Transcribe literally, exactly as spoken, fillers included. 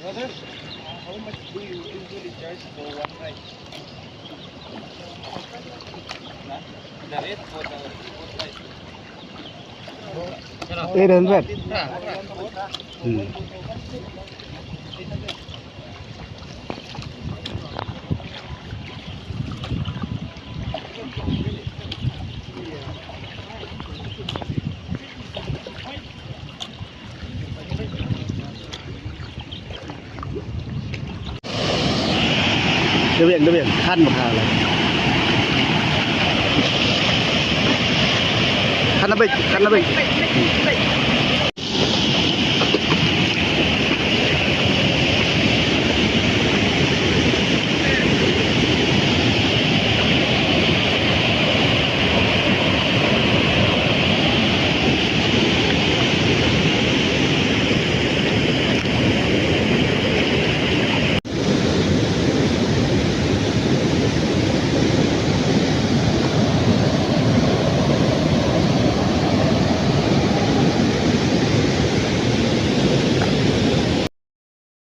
Brother, uh, how much do you usually charge for one ride? Huh? The rate for the boat ride? Eight hundred. Hmm. Daweng, daweng. Khan ba khan. Khan na bek, khan na bek.